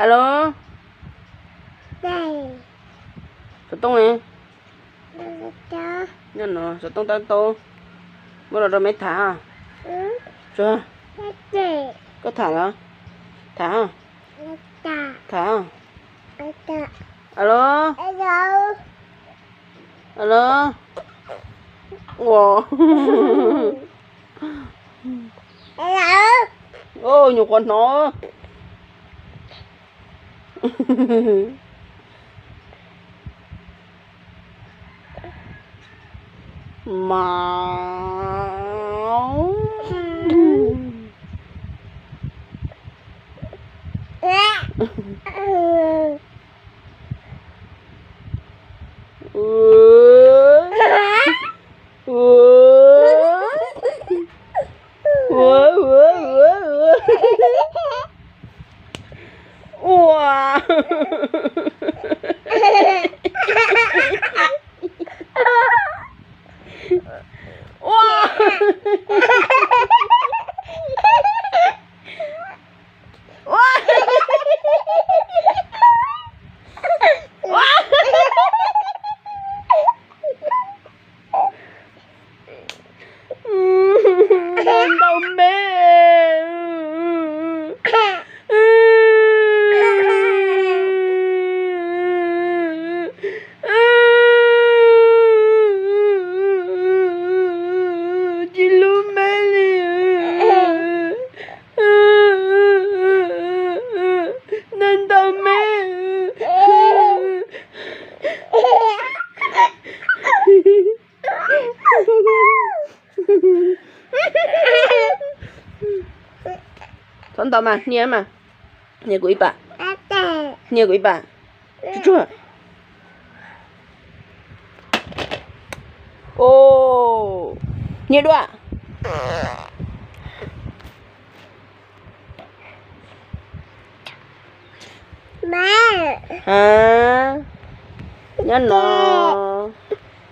Alo. Xov tooj ne? Nyob no xov tooj tab tau. Muab los rau meb tham. Koj tham los? Tham. Tham. Alo. Alo. Ua. Nyuam qhuav hnov. Mau. Ua. Ua. Ua. Ua. Ntau me. Tsis hlub me li. Ntau ntau me. Thov ntau mas, hnia mas. Hnia kuv ib pam. Hnia kuv ib pam. Tsuag tsuag. Hnia dua. Ha, nyob no.